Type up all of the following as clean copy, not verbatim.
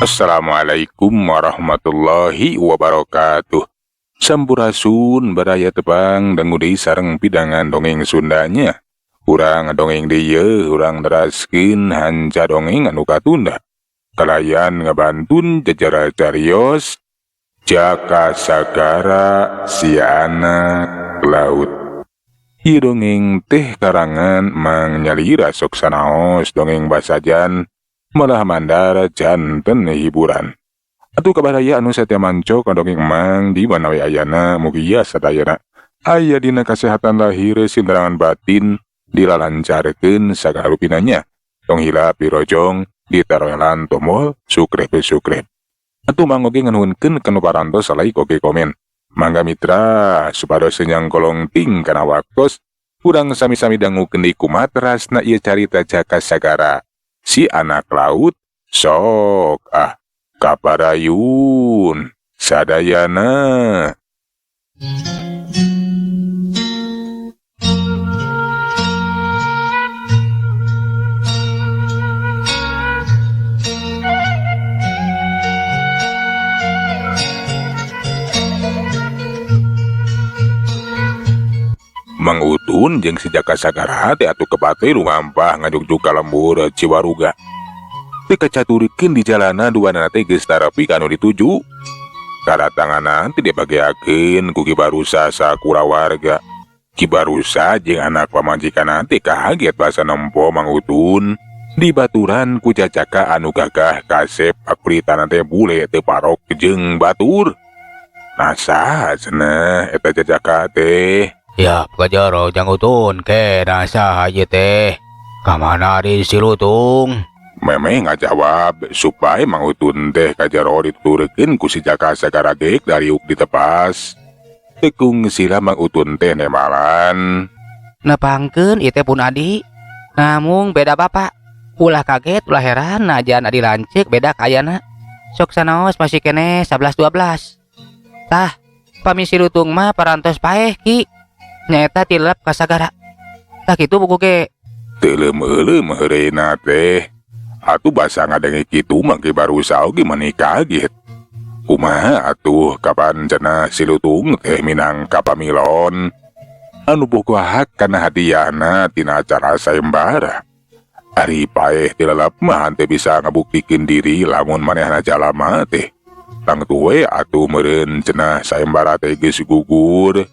Assalamualaikum warahmatullahi wabarakatuh. Sampurasun baraya tepang dangu deui sareng pidangan dongeng Sundanya. Urang dongeng deui, urang neraskeun hanca dongeng anu katunda. Kalayan ngabantun jajara carios Jaka Sagara si anak laut. Ieu dongeng teh karangan Mang Nyalira sok sanaos dongeng basajan malah mandar janten hiburan. Atuh kabaraya anu satia manco ka dongeng Mang di mana we ayana, mugia sadayana aya dina kasehatan lahir sindarangan batin, dilalancarkeun sagala rupinanya. Tong hilap dirojong, ditaroelan tombol subscribe subscribe. Atuh Mang oge nganuhunkeun kanu parantos like oge komen. Mangga mitra supados senyang kolong ting kana waktos urang sami-sami dangukeun deui kumaha terasna ieu carita Jaka Sagara si anak laut. Sok ah kaparayun sadayana. Mang Utun jeung si Jaka Sagara teh atuh kebate lumampah ngajugjug ka lembur Ciwaruga. Teu kacaturikeun di jalana duanana teh geus tarepi ka anu dituju. Kadatanganna teh dibageakeun ku Ki Barusa sakulawarga. Ki Barusa jeung anak pamajikanna teh kahaget basa nempo Mang Utun dibaturan ku jajaka anu gagah kasep pakulitana teh bule teu parok jeung batur. Nah saha cenah eta jajaka teh? Ya, kajaro jang Utun ke nasa ieu teh. Kamana ari si Lutung? Memeh ngajawab supaya Mang Utun teh kajaro dituturkeun ku si Jaka Sagara geek dariuk ditepas. Tekung sila Mang Utun teh nemalan. Nepangkeun ieu teh pun adi. Namung beda bapak. Ulah kaget, ulah heran najan adi lanceuk beda kayana. Sok sanaos masih keneh 11-12. Tah, pami si Lutung mah parantos paeh ki. Nyaeta tilep ka sagara. Tah kitu buku ge. Teuleum-euleum heureuna teh. Atuh basa ngadenge kitu mah ge barusa oge mani kaget. Kumaha atuh kapan cenah si Lutung teh minang ka pamilon? Anu boga hak kana hadiahna tina acara sayembara. Ari paeh tilelep mah henteu bisa ngabuktikeun diri lamun manehna jalama teh. Tangtu we atuh meureun cenah sayembara teh geus gugur.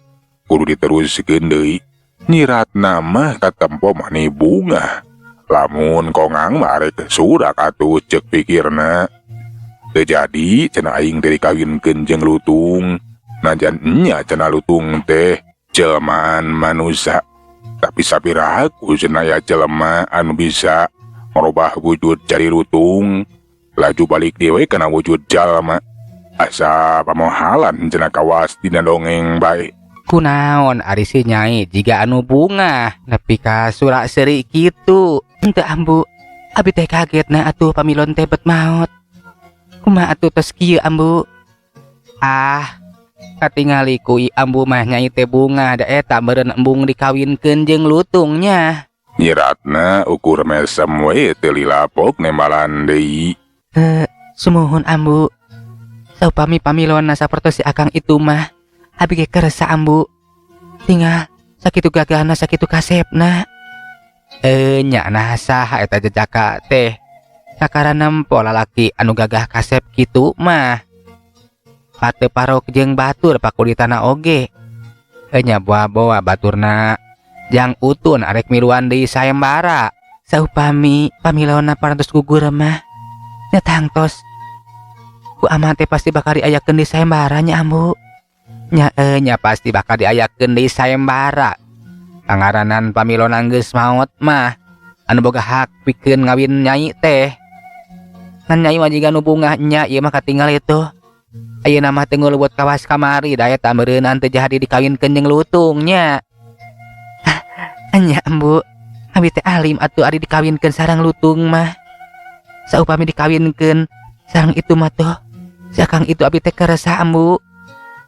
Kudu diteruskeun deui. Nyiratna mah katempo mani bunga. Lamun kongang mah arek surak atuh ceuk pikirna. Teu jadi cenah aing teh dikawinkeun jeung Lutung. Najan nya cenah Lutung teh jelmaan manusa. Tapi sapiraku cenah ya jelema anu bisa ngerubah wujud jadi Lutung. Laju balik dewe kana wujud jalma. Asa pamohalan cenah kawas dina dongeng bae. Kunaon ari si Nyai jiga anu bungah nepi ka surak seuri kitu. Henteu ambu, abi teh kaget na atuh pamilon teh bet maot. Kumaha atuh tos kieu ambu? Ah, katingali ku i ambu mah Nyai teh bungah da eta meureun embung dikawinkeun jeung Lutungnya. Nyiratna ukur mesem we teu lilapok nembalan deui. Sumuhun ambu. Saupami pamilonna sapertos si akang itu mah abi ge kersa ambu. Tinggal sakitu gagahna sakitu kasepna. Nya nah saha eta jejaka teh? Kakara nempo lalaki anu gagah kasep kitu mah. Pate parok jeung batur pakulitana oge. Nya boa-boa baturna jang Utun arek miluan deui sayembara. Saupami pamilona parantos gugur mah nya tangtos. Ku amah teh pasti bakal diayakeun di sayembara nya ambu. Nya nya pasti bakal diayakeun di sayembara. Pangaranan pamilona geus maot mah anu boga hak pikeun ngawin Nyai teh. Ngan Nyai mah jiga nu bungah nya ieu mah katingal itu. Ayeuna mah teu ngulubut kawas kamari da eta meureunnan teu jadi dikawinkeun jeung Lutung nya. Ah, nya ambu, abi teh alim atuh ari dikawinkeun sareng Lutung mah. Saupami dikawinkeun sareng itu mah tuh si akang itu abi teh keresa ambu.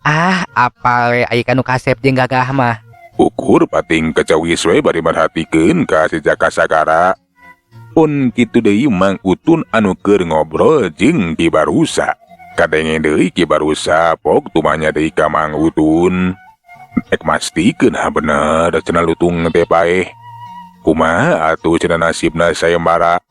Ah, apal we ai kanu kasep jeung gagah mah. Ukur pating kecawis we bari merhatikeun ka si Jaka Sagara. Pun kitu deui Mang Utun anu keur ngobrol jeung Ki Barusa. Kadenge deui Ki Barusa pok tumanya deui ka Mang Utun. Ek mastikeun ha bener cenah lutung teh paeh. Kumaha atuh cenah nasibna sayembara.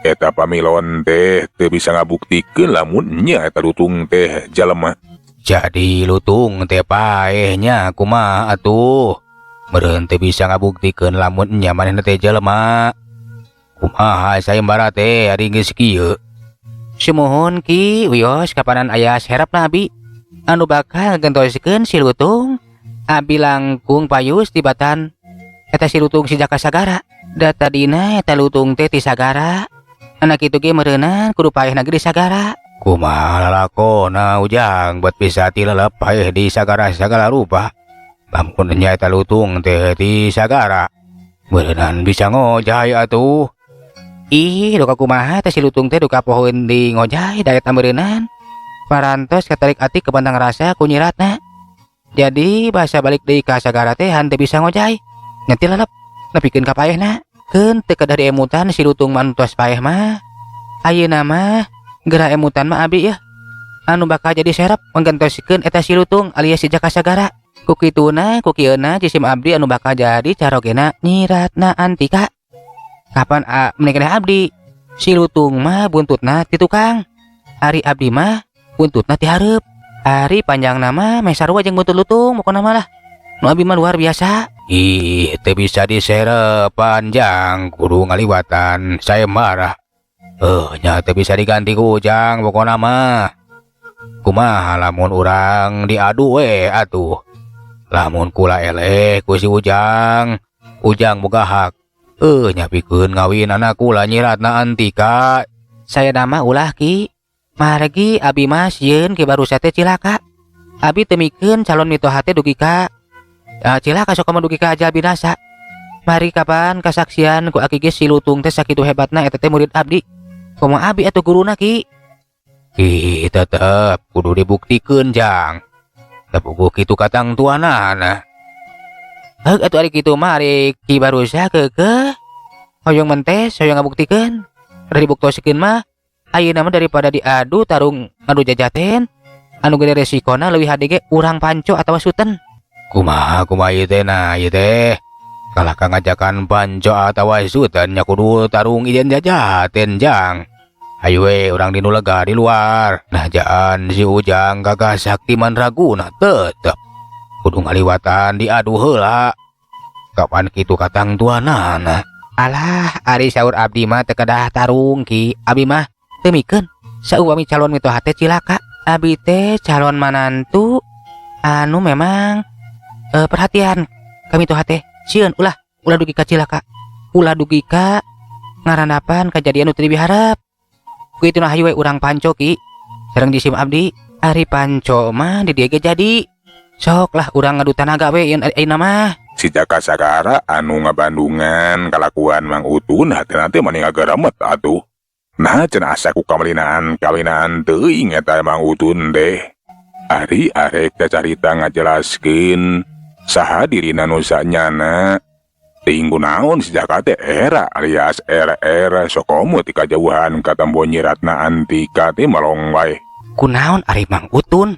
Eta pamilon teh teu bisa ngabuktikeun lamun nya eta lutung teh jalema. Jadi lutung teh paehnya kumaha atuh. Meureun teu bisa ngabuktikeun lamun nya manehna teh jelema. Kumaha sayembara teh ari geus kieu. Sumuhun Ki, wios kapanan aya serepna abi anu bakal ngagentoskeun si lutung. Abi langkung payus tibatan eta si lutung si Jaka Sagara. Da tadina eta lutung teh ti sagara. Anak kitu ge meureunan kudu paehna ge di sagara. Kumaha lalakona Ujang buat bisa tilelep paeh di sagara sagala rupa. Lamun nya eta lutung teh di sagara. Meureunnan bisa ngojay atuh. Ih, duka kumaha teh si lutung teh duka pohoeun di ngojay da eta meureunnan. Parantos katarik ati kebantang rasa ku nyiratna. Jadi basa balik deui ka sagara teh henteu bisa ngojay. Nya tilelep nepikeun ka paehna. Keun teu kedah diemutan si lutung mah tos paeh mah. Ayeuna mah geura emutan mah abi yeuh. Anu bakal jadi serep menggentoskeun eta si lutung alias si Jaka Sagara. Ku kituna ku kieuna jisim abdi anu bakal jadi carogena nyiratna Antika. Kapan menikah abdi? Si lutung mah buntutna ti tukang. Ari abdi mah buntutna ti hareup. Ari panjang nama meh sarua jeung buntut lutung pokona mah lah. Nu abdi mah luar biasa. Ih, teu bisa diserep panjang kudu ngaliwatan sayembara. Nya teu bisa diganti ku Ujang pokona mah. Kumaha lamun urang diadu we atuh. Lamun kula eleh ku si Ujang, Ujang boga hak. Nyapikeun ngawin anak kula nyiratna Antika. Saya nama ulah Ki. Margi abi mah sieun Ki Barusa teh cilaka. Abi teu mikeun calon mitoha teh dugi ka cilaka sok mah dugi ka ajal binasa. Mari kapan kasaksian ku aki ge si lutung teh sakitu hebatna eta teh murid abdi. Komo abi atuh guruna Ki. Ih, tetep kudu dibuktikeun Jang. Tepuguh kitu katang tuanana. Heuk atuh ari kitu mah ari Ki Barusa keukeuh hoyong mentes hoyong ngabuktikeun. Rek dibuktosikeun mah ayeuna mah daripada diadu tarung ngadu jajaten anu gede resikona leuwih hade ge urang panco atawa suten. Kumaha kumaha ieu teh nah ieu teh. Kalah ka ngajakan panco atawa suten nya kudu tarung ijen jajaten Jang. Hayu we urang dinu lega di luar. Nah jaan si Ujang gagah sakti mandraguna tetep kudu ngaliwatan diadu heula. Kapan kitu katang tuanana? Alah, ari saur abdi mah teu kedah tarung Ki. Abi mah teu mikeun saumpami calon mitoha teh cilaka. Abi teh calon manantu anu memang perhatian ka mitoha teh. Sieun ulah, ulah dugi ka cilaka. Ulah dugi ka ngarandapan kajadian nu teu dibiharep. Ku ituna hayu we urang panco Ki. Sareng jisim abdi, ari panco mah di dieu ge jadi. Sok lah urang ngadu tanaga we ayeuna mah. Si Jaka Sagara anu ngabandungan kalakuan Mang Utun hatina teh mani ngagaremet atuh. Nah cenah asa ku kamalinaan kalinaan teuing eta Mang Utun teh. Ari arek carita ngajelaskeun saha dirina nu sanyana. Teuing kunaon si Jaka teh era alias RR sokomo ti kajauhan katempo nyiratna Antika teh melong wae. Kunaon ari Mang Utun?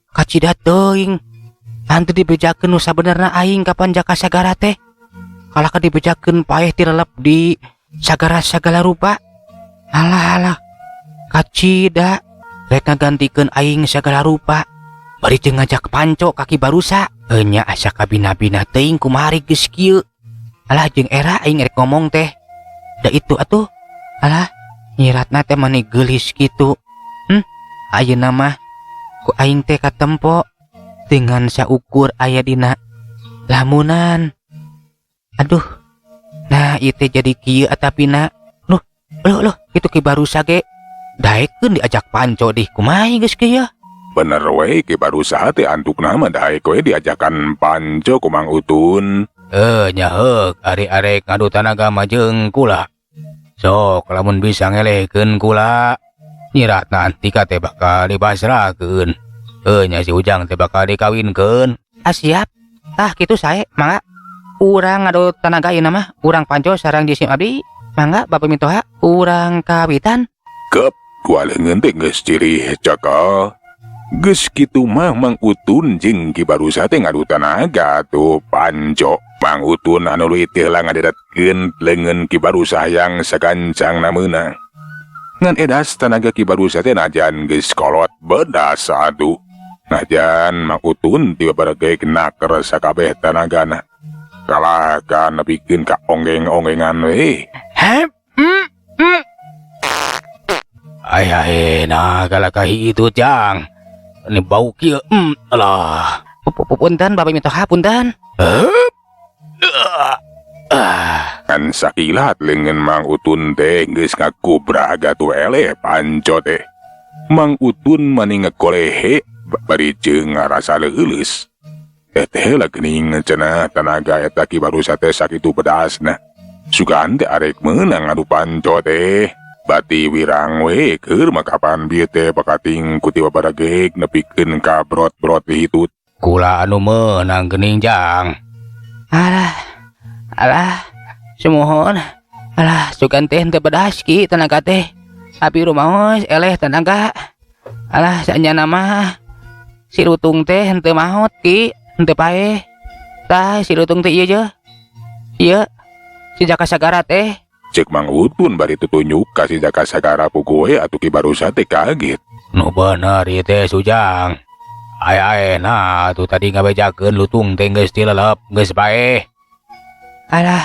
Kacida teuing. Hantu dibejakeun nu sabenerna aing kapan Jaka Sagara teh. Kalah ka dibejakeun paeh tilelep di sagara sagala rupa. Alah alah. Kacida rek ngagantikeun aing sagala rupa. Bari jeung ngajak panco kaki Barusa. Enya asa kabina-bina teuing kumaha geus kieu. Alah jeung era aing rek ngomong teh. Da itu atuh. Alah nyiratna teh mani geulis kitu. Ayeuna mah ku aing teh katempo dengan saukur aya dina lamunan. Aduh. Nah ieu teh jadi kieu atapina. Loh, loh, loh, kitu Ki Barusa ge daekeun diajak panco dih kumaha geus kieu. Bener we Ki Barusa teh antukna mah daek we diajakan panco ku Mang Utun. Nya heuk ari arek ngadu tanaga mah jeung kula. Sok lamun bisa ngelehkeun kula, nyiratna Antika teh bakal dipasrahkeun. Nya si Ujang teh bakal dikawinkeun. Ah siap. Tah kitu sae mangga. Urang ngadu tanaga ayeuna mah, urang panco sareng jisim abdi. Mangga Bapak Mitoha urang kawitan. Kep dua leungeun teh geus cirih cekal. Geus kitu mah Mang Utun jeung Ki Barusa teh ngadu tanaga tuh panco. Mang Utun anu leuwih teh heula ngadedetkeun leungeun Ki Barusa yang sagancangna meunang. Ngan edas tanaga Ki Barusa teh najan geus kolot bedas atuh. Najan Mang Utun tiba baregeek naker sakabeh tanagana. Kalahkan nepikeun ka onggeng-onggengan we. Hep. Mm. Ay ay nah kalakah itu jang. Ini bau kieu alah. Punten Bapak Mitoha punten. Kan sakilat leungeun Mang Utun teh geus ngakubrag atuh eleh panco teh. Mang Utun mani ngekolehe bari jeung ngarasa leuleus. Teh teh lah geuning cenah tanaga eta Ki Barusa teh sakitu bedasna. Sugan teh arek meunang ngadu panco teh. Bati wirang we keur mah kapan bieu teh bakating ku tiba baregek nepikeun ka brot-brot hitut. Kula anu meunang geuning jang. Alah. Alah. Sumuhun. Alah, sugan teh henteu bedas Ki tenaga teh. Abi rumaos eleh tenaga. Alah, saenyana mah si lutung teh henteu maot Ki, henteu paeh. Tah si lutung teh ieu je. Ieu si Jaka Sagara teh. Cek Mang Utun bari tutunyuk ka si Jaka Sagara puguh atuh Ki Barusa teh kaget. Nu bener ieu teh Sujang. Ay ay nah tuh tadi ngabejakeun lutung teh geus dilelep geus paeh. Alah,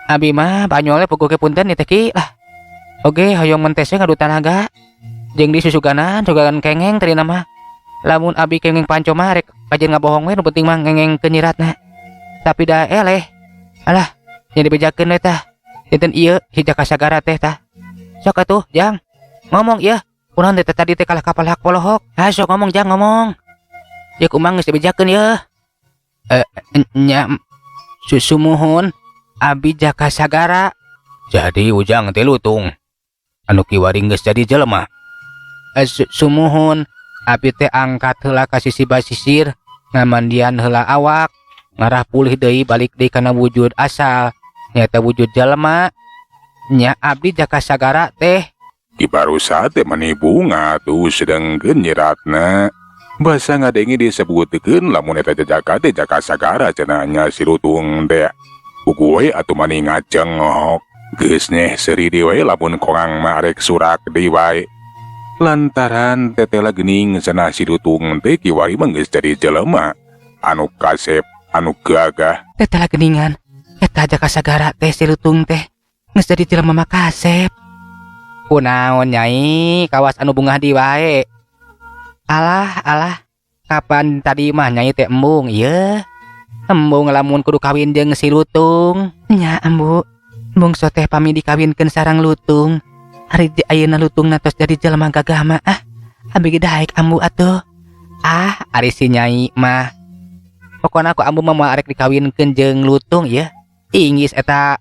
abi mah banyolnya puguh ge punten ieu teh Ki lah. Oge hoyong mentesnya ngadu tanaga. Jeung di susuganan, susuganan kengeng tadi nama. Lamun abi kengeng panco mah rek kajian ngabohong we nu penting mah ngengeng ke nyiratna. Tapi da eleh. Alah, nya dibejakeun we tah. Dinten ieu si Jaka Sagara teh tah. Sok atuh, Jang. Ngomong ieu. Kunaon teh tadi teh kalah kapal hak polohok. Ah sok ngomong Jang, ngomong. Ieu kumang geus dibejakeun ieu. Nya susumuhun abi Jaka Sagara. Jadi Ujang teh lutung. Anu kiwari geus jadi jelema. Sumuhun abi teh angkat heula ka sisi basisir, ngamandian heula awak, ngarah pulih deui balik deui kana wujud asal. Nyata wujud jelema. Nya abdi Jaka Sagara teh. Ki Barusa teh mani bunga tuh sedengkeun nyiratna. Basa ngadenge disebutkeun lamun eta jajaka teh Jaka Sagara cenah nya si lutung teh. Puguh we atuh mani ngacengok. Geus nyeh seuri deui we lamun kongang mah arek surak deui wae. Lantaran tetela geuning cenah si lutung teh kiwari mah geus jadi jelema anu kasep anu gagah. Tetela geuningan eta Jaka Sagara teh si lutung teh geus jadi jelema mah kasep. Kunaon nyai kawas anu bungah di wae. Alah alah kapan tadi mah nyai teh embung ieu. Embung lamun kudu kawin jeung si lutung. Nya ambu bungso teh pami dikawinkeun sareng lutung. Ari di ayeuna lutungna tos jadi jelema gagah mah ah. Abi ge daek ambu atuh. Ah ari si nyai mah. Pokona ku ambu mah moal arek dikawinkeun jeung lutung ieu. Inggis eta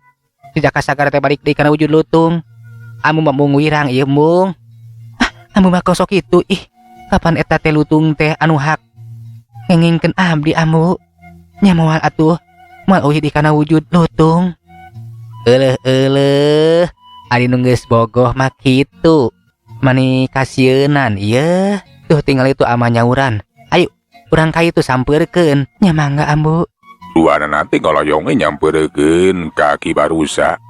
si Jaka Sagara teh balik deui kana wujud lutung. Ambu mah mung wirang ieu mung. Ah ambu mah kosok kitu ih. Kapan eta teh lutung teh anu hak ngengingkeun abdi ambu. Nya moal atuh moal eueuh di kana wujud lutung. Euleuh euleuh ari nu geus bogoh mah kitu. Mani kasieunan ieu. Tuh tinggal itu ama nyauran. Ayo urang ka itu sampeurkeun. Nya mangga ambu. Duana teh ngoloyong nyampeurkeun ka Ki Barusa.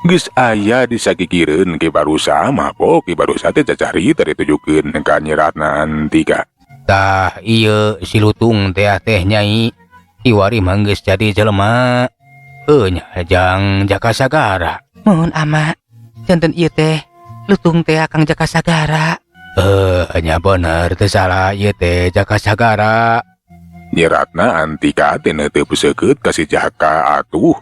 Geus aya disakikireun Ki Barusa mah po Ki Barusa teh cacarita ditujukeun ka nyiratna Antika. Tah ieu si lutung teh teh nyai kiwari mah geus jadi jelema. Nya jang Jaka Sagara. Mohon ama janten ieu teh lutung teh Kang Jaka Sagara. Nya bener teu salah ieu teh Jaka Sagara. Nyiratna Antika teh teu peusekeut ka si Jaka atuh.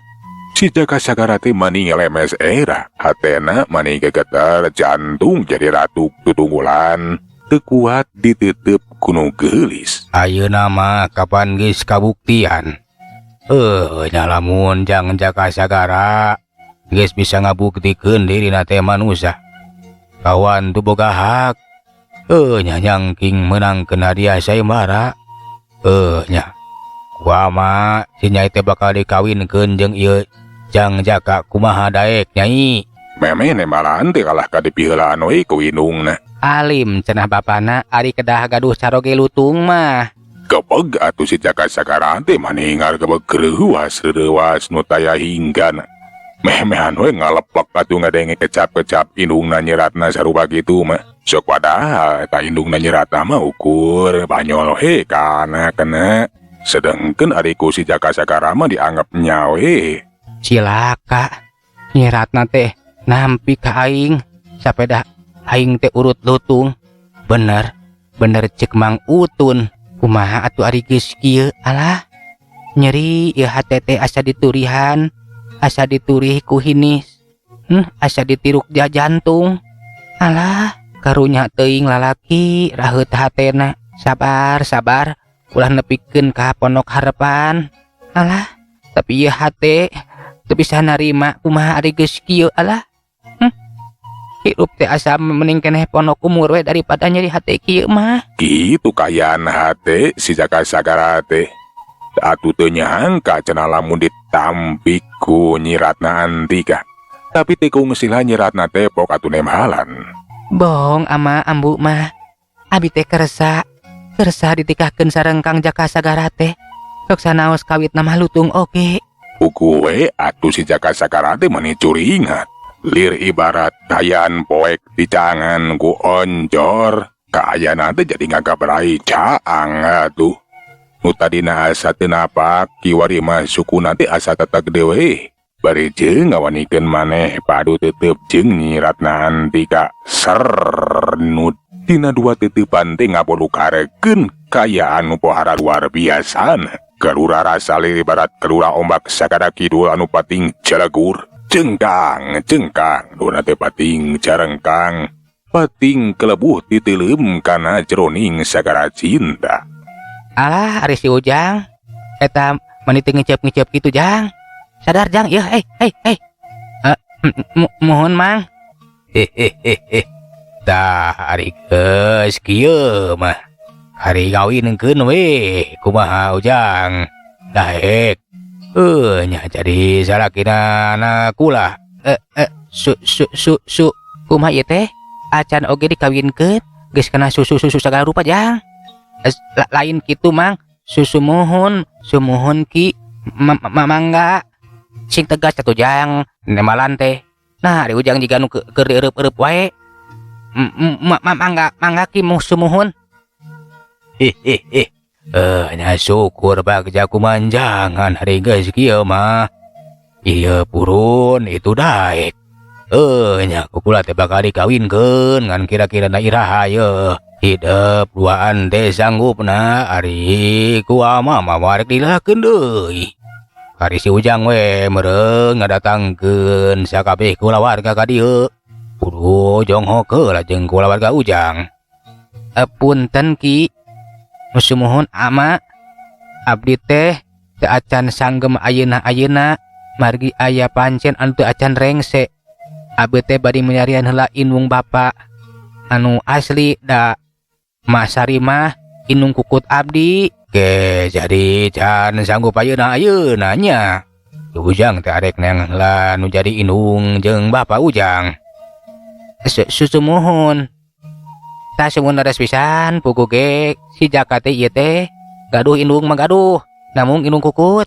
Si Jaka Sagara teh mani ngelemes era, hatena mani gegeter jantung jadi ratuk tutunggulan, teu kuat ditetep kuno geulis. Ayeuna mah kapan geus kabuktian? Nya lamun jang Jaka Sagara geus bisa ngabuktikeun dirina teh manusia. Kawan tu boga hak. Nya nyangking meunangkeun hadiah sayembara. Nya kuama si nyai teh bakal dikawinkeun jeung ieu Jang Jaka kumaha daek, Nyai? Memeh nembalan teh kalah ka dipiheulaan we ku indungna. Alim cenah bapana, ari kedah gaduh caroge lutung mah. Gebeg atuh si Jaka Sagara teh maningar gebeg reuwas reuwas nu taya hinggana. Meh-mehan we ngaleplek atuh ngadenge kecap-kecap indungna nyeratna sarupa kitu mah. Sok padahal eta indungna nyeratna mah ukur banyol he kana kena. Sedengkeun ari ku si Jaka Sagara mah dianggap nyawe. Cilaka nyeratna teh nampi ka aing sapeda aing teh urut lutung. Bener bener cek Mang Utun, kumaha atuh ari geus kieu? Alah, nyeri ieu hate teh, asa diturihan, asa diturih ku hinis, asa ditiruk jantung. Alah, karunya teuing lalaki raheut hatena. Sabar, sabar, ulah nepikeun ka pondok harapan. Alah, tapi ieu hate teu bisa narima, kumaha ari geus kieu? Alah, Hirup teh asa mending keneh pondok umur we daripada nyeri hate kieu mah. Kitu kaayaan hate si Jaka Sagara teh. Atuh teu nyangka cenah lamun ditampik ku Nyi Ratna Antika. Tapi teu kungsi Nyi Ratna teh pok atuh nembalan. Bohong ama ambu mah. Abi teh kersa, kersa ditikahkeun sareng Kang Jaka Sagara teh. Sok sanaos kawitna mah lutung oge. Puguh we atuh si Jaka Sagara teh meuni curingat. Lir ibarat kaayaan poek dicangan ku onjor. Kaayaan teh jadi ngagabrai caang atuh. Nu tadina asa teu napak kiwari mah sukuna teh asa teteg deui. Bari jeung ngawanikeun maneh padu tetep jeung Nyi Ratna Antika sernut. Tina dua teuteupan teh ngabolukarekeun kaayaan nu pohara luar biasana. Kelura rasa lir ibarat kelura ombak sagara kidul anu pating jelegur. Cengkang, cengkang, duna teh pating carengkang. Pating kelebuh titeuleum kana jeroning sagara cinta. Alah, ari si Ujang eta meni teu ngecep-ngecep kitu, Jang. Sadar, Jang, ieu, eh eh eh. Mohon, Mang. Hehehe. Tah, ari geus kieu mah. Ari ngawinkeun we, kumaha Ujang? Daek? Nya jadi salakina anak kula. Eh eh su su su su kumaha ieu teh? Acan oge dikawinkeun geus kena susu-susu sagala rupa, Jang. Lain kitu, Mang. Sumuhun, sumuhun Ki, mangga sing tegas atuh, Jang, nembalan teh. Nah, ari Ujang jiga nu keur dieureub-eureub wae. Mangga, mangga Ki, sumuhun. Hehehe. Nya syukur bagja kumanjangan hari geus kieu mah. Ieu purun itu daek. Nya kukula teh bakal dikawinkeun ngan kira-kira na iraha ye. Hidup duaan teh sanggupna, ari ku ama mah rek dilakeun deui. Ari si Ujang we meureun ngadatangkeun sakabeh kulawarga ka dieu. Kudu jonghok heula jeung kulawarga Ujang. Punten Ki. Sumuhun ama, abdi teh teu acan sanggem ayeuna-ayeuna margi aya pancen anu teu acan rengse. Abdi teh bade milarian heula indung bapa anu asli, da Mak Sari mah indung kukut abdi. Ge jadi can sanggup ayeuna ayeuna nya. Ujang teh arek neang heula nu jadi indung jeung bapa Ujang. Sumuhun. Tah, sumuhun leres pisan. Puguh ge si Jaka teh ieu teh gaduh indung mah gaduh, namung indung kukut.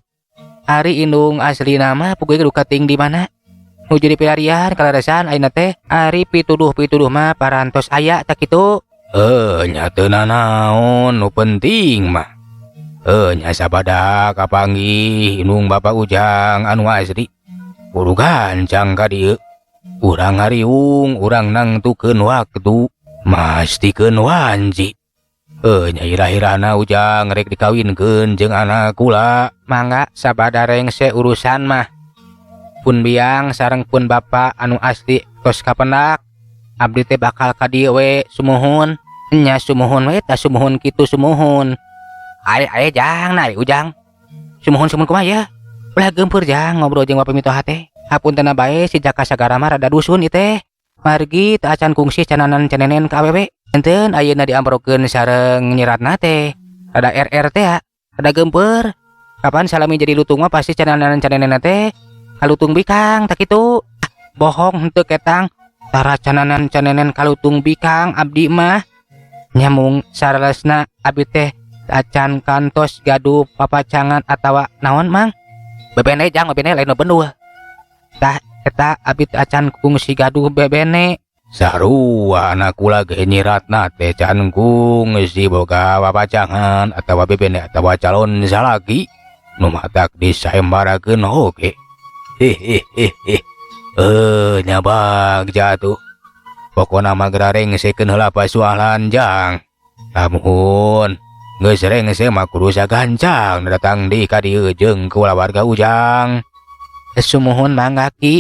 Ari indung aslina mah puguh ge duka ting di mana. Nuju dipilarian kaleresan ayeuna teh, ari pituduh-pituduh mah parantos aya tak kitu. Nya teu nanaon, nu penting mah. Nya sabada kapanggih indung bapa Ujang anu asli. Kudu gancang ka dieu. Urang ngariung, urang nangtukeun waktu, mastikeun wanci. Nya ira-irana Ujang rek dikawinkeun jeung anak kula. Mangga sabada rengse urusan mah. Pun biang sareng pun bapa anu asli tos kapendak. Abdi teh bakal ka dieu we, sumuhun. Nya sumuhun we tah, sumuhun kitu, sumuhun. Aye aye Jang, nah Ujang. Sumuhun, sumuhun kumaha ya? Ulah geumpeur, Jang, ngobrol jeung bapa mitoha teh. Hapunten bae, si Jaka Sagara mah rada dusun ieu teh. Margi teu acan kungsi cananan canenen ka awewe. Enten ayeuna diamprokeun sareng Nyi Ratna teh. Rada RR teh ya, rada geumpeur. Kapan salami jadi lutung mah pasti cananan canenen teh Kalutung bikang tah kitu. Ah, bohong henteu ketang. Tara cananan canenen kalutung bikang abdi mah. Nya mung saralesna abi teh acan kantos gaduh papacangan atawa naon Mang? Bebene jang, bebene lain bendul. Tah eta abi teh acan kungsi gaduh bebene. Sarua anak kula ge nyiratna teh can kungsi boga papacangan atawa bebene atawa calon salaki nu matak disayembarakeun oge. Hehehe. Eh, nya bagja atuh. Pokona mah geura rengsekeun heula pasualan jang. Lamun geus rengse mah kudu sagancang datang di ka dieu jeung kulawarga Ujang. Sumuhun mangga Ki,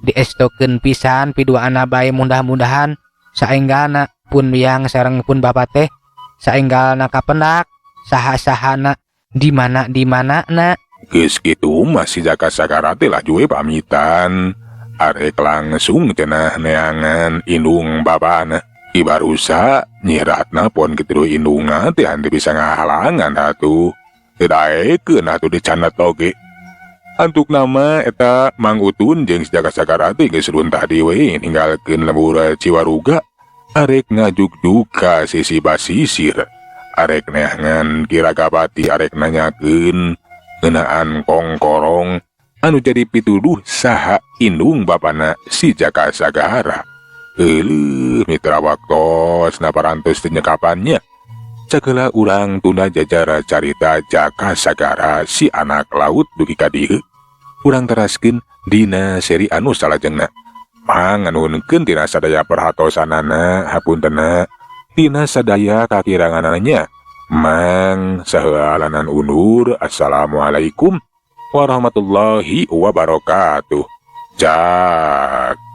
diestokeun pisan piduana bae, mudah-mudahan saenggalna pun biang sareng pun bapa teh saenggalna kapendak saha-sahana di mana di mana na. Geus kitu mah si Jaka Sagara teh laju we pamitan. Arek langsung cenah neangan indung bapana. Ibarusa nyiratna pon kitu indungna teh henteu bisa ngahalangan atuh. Teu daekeun atuh dicandat oge. Antuk nama eta Mang Utun jeung si Jaka Sagara teh geus runtah deui we ninggalkeun lembur Ciwaruga. Arek ngajugjug ka sisi basisir. Arek neangan Ki Ragapati, arek nanyakeun ngeunaan kongkorong anu jadi pituduh saha indung bapana si Jaka Sagara. Euleuh mitra, waktos na parantos teu nyekapannya. Cagela urang tunda jajara carita Jaka Sagara si anak laut dugi ka dieu. Urang teraskeun dina seri anu salajengna. Manganuhunkeun tina sadaya perhatosanana, hapuntena tina sadaya kakiranganana. Mang saheulanan undur. Assalamualaikum warahmatullahi wabarakatuh. Cak.